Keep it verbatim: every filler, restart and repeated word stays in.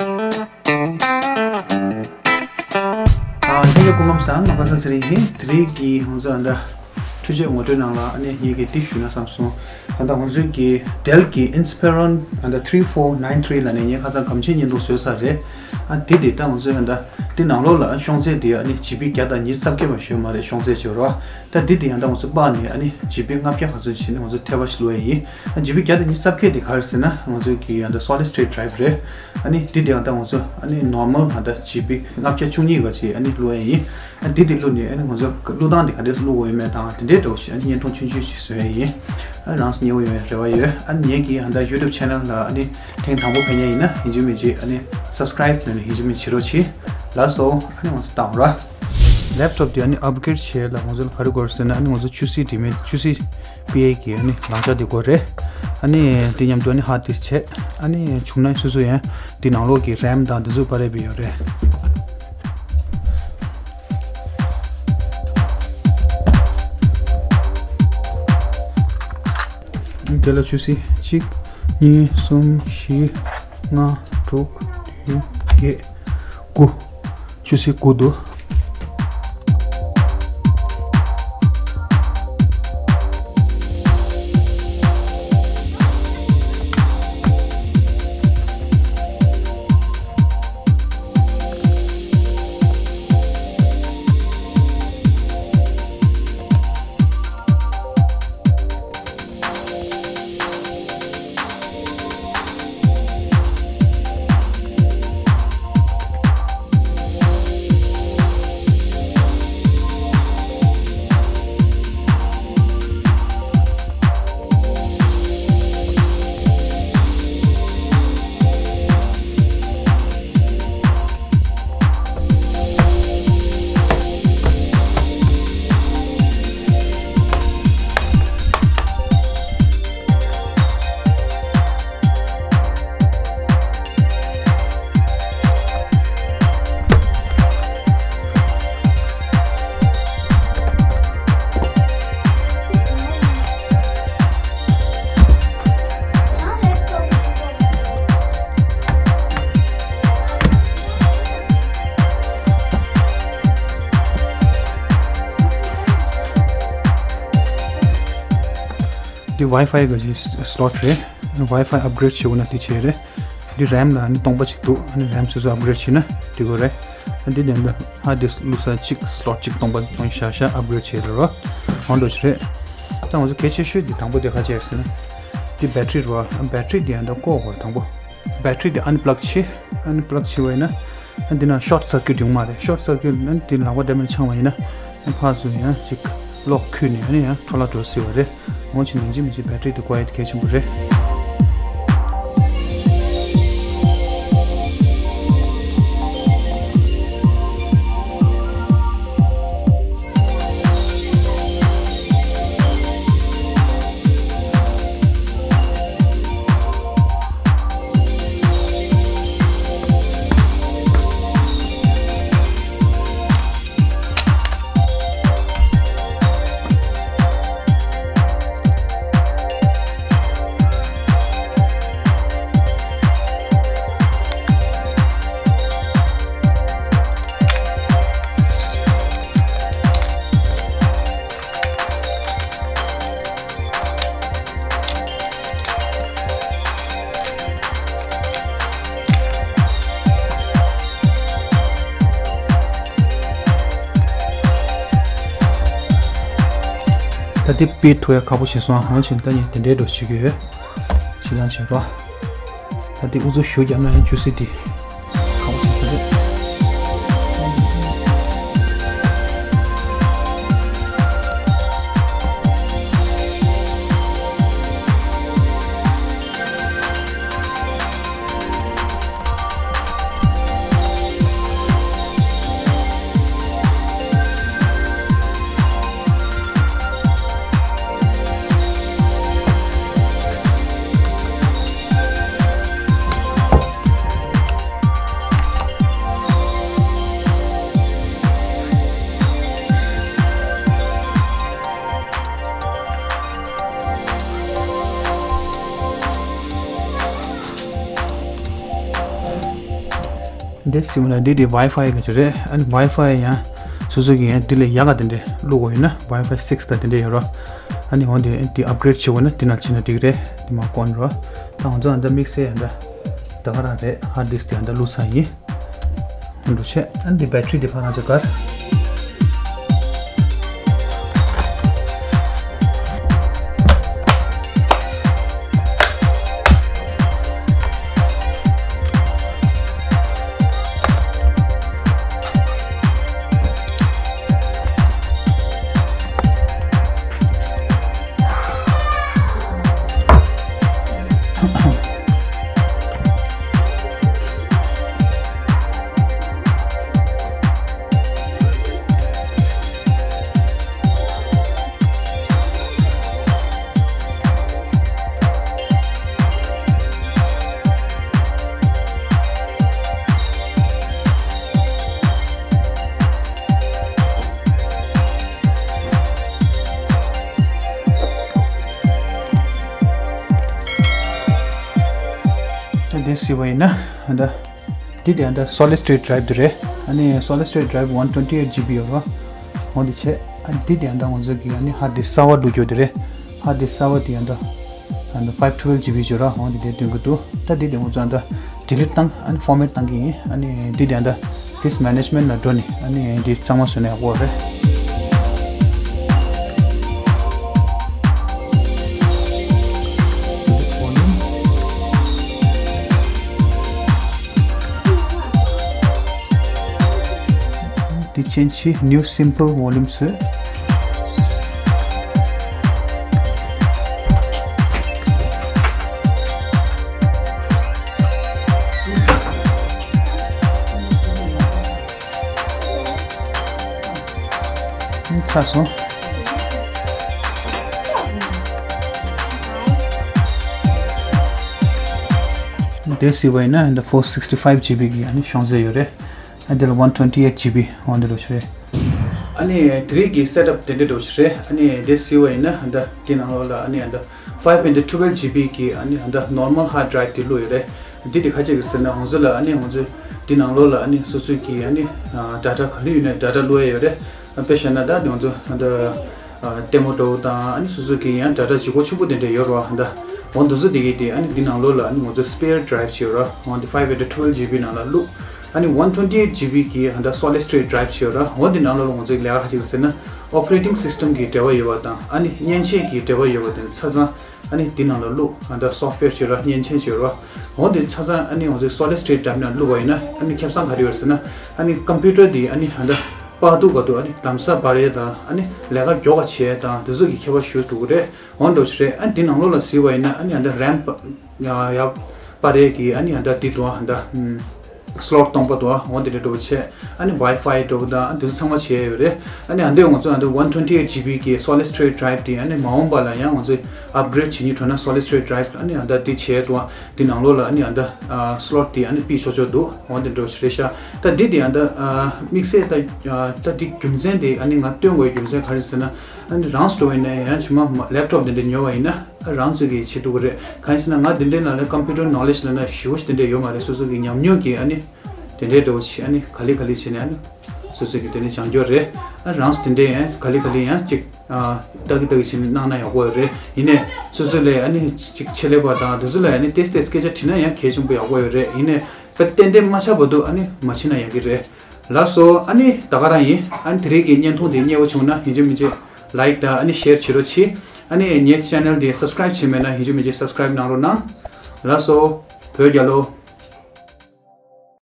ཨ། ལྷན་རྒྱས་སྐུ་ཁམས་བཟང་། ང་པ་སངས་ཚེ་རིང་ཡིན། དེ་རིང་གི་ང་ཚོ་ཨ་འདྲ་འཕྲུལ་ཆས་ངོ་སྤྲོད་ནང་ལ་ཨ་ནི་ངེད་ཀྱིས་འདི་ཞུས་ན་བསམ་སོང་། ཨ་འདྲ་ང་ཚོའི་གི་Dell་གི་Inspiron་ཨ་འདྲ་three four nine three་ལབ་ནས་ངས་ཁ་སང་གམ་ཆས་བརྙན་ཐུང་བཟོས་ཚར་རེད། ཨ་འདི་དེ་ད་ང་ཚོའི་ཨ་འདྲ་འདི་ནང་ལོགས་ལ་ཤོང་ཚད་དེ་ཨ་ནི་ཇི་བི་བརྒྱ་དང་ཉི་ཤུ་རྩ་བརྒྱད་མ་ཞོན་མ་རེད། ཤོང་ཚད་བྱོས་རོགས། ད་འདི་དེ་ཡང་ད་ང་ཚོ་སྤར་ནས་ཨ་ནི་ཇི་བི་ལྔ་བརྒྱ་ག་ཚོད་བྱས་ནས་ང་ཚོ་ཐེབས་པ་ཞིག་བླུགས་ཡ་ཡིན། ཨ་ཇི་བི་བརྒྱ་དང་ཉི་ཤུ་རྩ་བརྒྱད་དེ་ག་རེ་ཟེར་ན་ང་ཚོའི་གི་ཡང་ད་solid state drive་རེད། ཨ་ནི་འདི་དེ་ཡང་ད་ང་ཚོ་ཨ་ནི་normal་ཨ་ད་ཇི་བི་ལྔ་བརྒྱ་བཅུ་གཉིས་ག་ཅིག་ཨ་ནི་བླུགས་ཡ་ཡིན། ཨ་འདི་དེ་བླུགས་ནས་ཨ་ནི་ང་ཚོ་བླུགས་སྟངས་དེ་ག་འདྲས་སེ་བླུགས་དགོས་ཡོད་མེད་དང་དེ་འདྲའི་འདྲ་བོ་ཞིག་ཨ་ནི་བརྙན་ཐུང་ཆུང་ཆུང་ཞིག་བཟོ་ཡ་ཡིན། ཨ་རང་སེམས་མཉེས་པོ་ཡོང་བའི་རེ་བ་ཡོད། ཨ་ངེད་ཀྱི་ཡང་ད་YouTube channel་ལ་ཨ་ནི་ཐེངས་དང་པོ་ཕེབས་མཁན་ཡིན་ན་ཡིན་གཅིག་མིན་གཅིག་ཨ་ནི་subscribe་ནས་ཡིན་གཅིག་མིན་གཅིག་བྱེད་རོགས་གྱིས། ལགས་སོ། ཨ་ནི་ང་ཚོ་བཏང་ར། laptop་དེ་ཨ་ནི་upgrade་བྱེད་ལ་ང་ཚོ་ལ་ག་རེ་དགོས་རེད་ཟེར་ན་ཨ་ནི་ང་ཚོ་ཆུ་སྲིན་དེ་མིན་ཆུ་སྲིན་པི་ཨེ་གི་ཨ་ནི་ལག་ཆ་དེ་དགོས་རེད། ཨ་ནི་དེ་མཉམ་དུ་ཨ་ནི་hard disk་བྱས། ཨ་ནི་བྱུང་ན་སོ་སོ་ཡང་དེ་ནང་ལོགས་ཀྱི་RAM་དང་དེ་ཚོ་པར་རེད་པས་ཡོད་རེད། དེ་ལ་ཆུ་སྲིན་གཅིག་གཉིས། གསུམ། བཞི། ལྔ། དྲུག་བདུན། བརྒྱད། དགུ། ཆུ་སྲིན་དགུ་འདུག། འདི་Wi-Fi་གི་slot་རེད། Wi-Fi་upgrade་བྱེད་དགོས་ན་འདི་བྱེད་རེད། འདི་RAM་ལ་ཨ་ནི་སྟོང་པ་གཅིག་འདུག། ཨ་ནི་RAM་སོ་སོ་upgrade་བྱས་ན་འགྲིག་གི་རེད། ཨ་འདི་ནས་འདི་hard disk་བླུགས་ས་གཅིག་slot་གཅིག་སྟོང་པ་སྟོང་བཞག་བཞག་upgrade་བྱས་རེད་རོ། ཧོན་འགྲོ་ཆེ་རེད། ད་ང་ཚོ་གལ་ཆེ་ཤོས་འདི་དང་པོ་དེ་ག་བྱས་ཟེར་ན། འདི་battery་རོ། battery་འདི་ཡང་ད་བཀོག་དགོས་རེད་དང་པོ། battery་འདི་unplug་བྱེད། unplug་བྱེད་པ་ཡིན་ན། འདི་ན་short circuit་ཡོང་མ་རེད། short circuit་ན་འདི་ལག་པ་བདེ་མོ་འཆང་བ་ཡིན་ན། ཕར་ཚུར་ཡང་ཅིག་གློག་ཁུག་ནས་ཨ་ནི་ཡང་འཕྲོ་བརླག་འགྲོ་སྲིད་པ་རེད། འོང་ཕྱིན་ནིང་ཅི་མི་ཅི་battery་དེ་བཀོག་ཡ་དེ་གལ་ཆེན་པོ་རེད། ད་འདི་སྤེལ་ཐུབ་ཡ་ཁག་པོ་བྱས་སོང་། འོང་ཕྱིན་ད་ངས་དེ་འདྲའི་འགྲོ་བྱེད་ཀྱི་ཡོད། ཅི་ཡང་བྱེད་རོགས། ད་འདི་ཨུ་ཚུགས་ཞུ་རྒྱབ་ན་ཡང་ཆུ་སྲིན་འདི་ཁག་པོ་བྱེད་ས་རེད། འདི་སིམ་ལ་འདི་དེ་Wi-Fi་གི་ཅིག་རེད། ཨ་ནི་Wi-Fi་ཡང་སོ་སོ་གི་ཡང་འདི་ལས་ཡག་ག་དེ་འདྲས་བླུག་དགོས་ཡོད་ན་Wi-Fi six་དང་དེ་འདྲས་ཡོད་རོ། ཨ་ནི་འོན་ཏེ་འདི་upgrade་བྱེད་དགོས་ན་འདི་ནང་ཕྱིན་ན་འགྲིག་རེད། འདི་མ་བཀོན་རོ། ད་ང་ཚོ་ཨ་འདི་དམིགས་བསལ་ཨ་འདི་ད་ག་རང་རེད། hard disk་དེ་ཨ་འདི་བླུག་ས་ཡིན། འགྲོ་ཆེ། ཨ་འདི་battery་དེ་ཕར་ནང་ཅིག་དཀར། ད་དེ་སི་བ་ཡིན་ན་ད། འདི་དེ་ཨ་ད་solid state drive་དེ་རེད། ཨ་ནི་solid state drive one twenty eight GB་ཡོད་རོ། འོ་འདི་བྱས། ཨ་འདི་དེ་ཨ་ད་ང་ཚོ་གི་ཨ་ནི་hard disk་གསར་པ་བླུག་རྒྱུ་དེ་རེད། hard disk་གསར་པ་དེ་ཨ་ད་ཨ་ད་five twelve GB་ཡོད་རོ། འོ་འདི་དེ་སྟོན་གི་འདུག་ད་འདི་དེ་ང་ཚོ་ཨ་ད་delete་བཏང་། ཨ་ནི་format་བཏང་གི་ཡིན། ཨ་ནི་འདི་དེ་ཨ་ད་disk management་ལ་འགྲོ་ནས་ཨ་ནི་འདི་གཙང་མ་བཟོས་ན་ཡག་པོ་རེད། འདི་change་བྱས། New simple volume་བཟོས། ཚར་སོང་། དེ་སི་བ་ཡིན་ན་འདི་four sixty five GB་གི་ཨ་ནི་ཤོང་ཚད་ཡོད་རེད། ཨ་འདི་ལ་one twenty eight GB་འོ་འདི་ལོ་ཆེ་རེད། ཨ་ནི་དེ་རིང་གི་setup་དེ་འདྲ་འདྲ་ཆེ་རེད། ཨ་ནི་དེ་སི་བ་ཡིན་ན་འདི་དེ་ནང་ལོགས་ལ་ཨ་ནི་འདི་five hundred twelve GB་གི་ཨ་ནི་འདི་normal hard drive་དེ་བླུགས་ཡོད་རེད། འདི་དེ་ཁ་ཅིག་གི་ཟེར་ན་ང་ཚོ་ལ་ཨ་ནི་ང་ཚོ་དེ་ནང་ལོགས་ལ་ཨ་ནི་སོ་སོའི་གི་ཨ་ནི་data་ག་རེ་ཡོད་ན་data་བླུགས་ཡ་ཡོད་རེད། དཔེ་བཞག་ན་ད་ང་ཚོ་འདི་ལྟད་མོ་འདྲ་བོ་དང་ཨ་ནི་སོ་སོ་གི་ཡང་data་ལྗིད་ཁོག་ཆེན་པོ་དེ་འདྲ་ཡོད་རེད་བ། ད་འོ་འདི་ཚོ་དེ་གི་དེ་ཨ་ནི་འདི་ནང་ལོགས་ལ་ཨ་ནི་ང་ཚོ་spare drive་ཅིག་ཡོད་རེད། འོ་འདི་five hundred twelve GB་ནང་ལ་བླུགས། ཨ་ནི་one twenty eight GB་གི་ད་solid state drive་ཅིག་ཡོད་རེད། འོ་འདི་ནང་ལོགས་ལ་ང་ཚོ་ལས་ཀ་ག་རེ་བྱེད་ཀྱི་ཟེར་ན་operating system་གི་འབྲེལ་བ་ཡོད་པ་དང་ཨ་ནི་མཉེན་ཆས་ཀྱི་འབྲེལ་བ་ཡོད་པ་དེ་ཚོ་ཆ་ཚང་ཨ་ནི་འདི་ནང་ལ་བླུགས། ད་software་ཅིག་ཡོད་རེད། མཉེན་ཆས་ཅིག་ཡོད་རེད། འོ་འདི་ཆ་ཚང་ཨ་ནི་ང་ཚོ་solid state drive་ནང་བླུགས་པ་ཡིན་ན་ཨ་ནི་ཁེ་བཟང་ག་རེ་ཡོད་ཟེར་ན་ཨ་ནི་computer་དེ་ཨ་ནི་ད་པར་དུ་ག་དུ་ཨ་ནི་ལམ་སང་སྤར་ཡས་དང་ཨ་ནི་ལས་ཀ་མགྱོགས་པ་བྱེད་ཡས་དང་དེ་ཚོ་གི་ཁྱད་པར་ཞེ་པོ་འགྲོ་གི་རེད། འོ་འདྲ་ཞིག་རེད། ཨ་འདི་ནང་ལོགས་ལ་གཟིགས་པ་ཡིན་ན་ཨ་ནི་ཨ་འདི་RAM་ཡག་པ་རེད་གི་ཨ་ནི་ཨ་འདི་འདི་དུ་ཨ་འདི་slot་སྟོང་པ་དུ་ཨ་འོ་འདི་འདྲ་འགྲོ་བྱས། ཨ་ནི་Wi-Fi་འགྲོ་དང་ཨ་འདི་ཚོ་ཚང་མ་བྱས་ཡོད་རེད། ཨ་ནི་ཨ་འདི་ང་ཚོ་ཨ་འདི་one twenty eight GB་གི་solid state drive་དེ་ཨ་ནི་མ་འོངས་པ་ལ་ཡང་ང་ཚོས་upgrade་བྱེད་སྙིང་འདོད་ན་solid state drive་ཨ་ནི་ཨ་འདི་འདི་བྱས་དུ་ཨ་འདི་ནང་ལོགས་ལ་ཨ་ནི་ཨ་འདི་slot་དེ་ཨ་ནི་ཕུད་ཆོག་ཆོག་འདུག་འོ་འདི་འདྲ་ཞིག་རེད་ཤག་ད་འདི་དེ་ཨ་འདི་དམིགས་བསལ་ད་ད་འདི་རྒྱུ་མཚན་དེ་ཨ་ནི་ང་སྟོན་དགོས་རྒྱུ་མཚན་ག་རེ་ཟེར་ན། ཨ་ནི་རང་སྟོར་བ་ཡིན་ན་ཡང་ཕྱི་མ་laptop་དེ་འདྲ་ཉོ་བ་ཡིན་ན་ཨ་རང་ཚོད་ཀྱིས་བྱེད་ཐུབ་ཀྱི་རེད། གང་ཡིན་ཟེར་ན་ང་དེ་འདྲའི་ནང་ལ་computer knowledge་ལབ་ན་ཞེ་པོ་ཞིག་དེ་འདྲ་ཡོད་མ་རེད། སོ་སོ་གི་ཉམས་མྱོང་གིས་ཨ་ནི་དེ་འདྲའི་འདྲ་བོ་ཞིག་ཨ་ནི་ག་ལེ་ག་ལེ་བྱས་ནས་ཨ་ནི་སོ་སོ་གིས་དེ་འདྲ་སྦྱང་རྒྱུ་རེད། ཨ་རང་སོ་དེ་འདྲའི་ཡང་ག་ལེ་ག་ལེ་ཡང་ཅིག་ཨ་ལྟ་གི་ལྟ་གི་བྱས་ནས་གནང་ན་ཡག་པོ་ཡོད་རེད། ཡིན་ནའི་སོ་སོ་ལས་ཨ་ནི་ཅིག་ཆེད་ལས་པ་དང་དེ་ཚོ་ལ་ཨ་ནི་ཏོག་ཙམ་སྐད་ཆ་དྲིས་ན་ཡང་གལ་ཆེན་པོ་ཡག་པོ་ཡོད་རེད། ཡིན་ནའི་དཔེ་ཏན་ཏན་མ་ཆགས་བར་དུ་ཨ་ནི་མ་ཕྱིན་ན་ཡག་གི་རེད། ལགས་སོ། ཨ་ནི་ད་ག་རང་ཡིན། ཨ་ནི་དེ་རིང་གི་བརྙན་ཐུང་དེ་མཉེས་པོ་བྱུང་ན་ཡིན་གཅིག་མིན་གཅིག་like་དང་ཨ་ནི་share་བྱེད་རོགས་གྱིས། ཨ་ནི་ངའི་channel་དེ་subscribe་བྱས་མེད་ན་ཡིན་གཅིག་མིན་གཅིག་subscribe་གནང་རོགས་གནང་། ལགས་སོ། བོད་རྒྱལ་ལོ།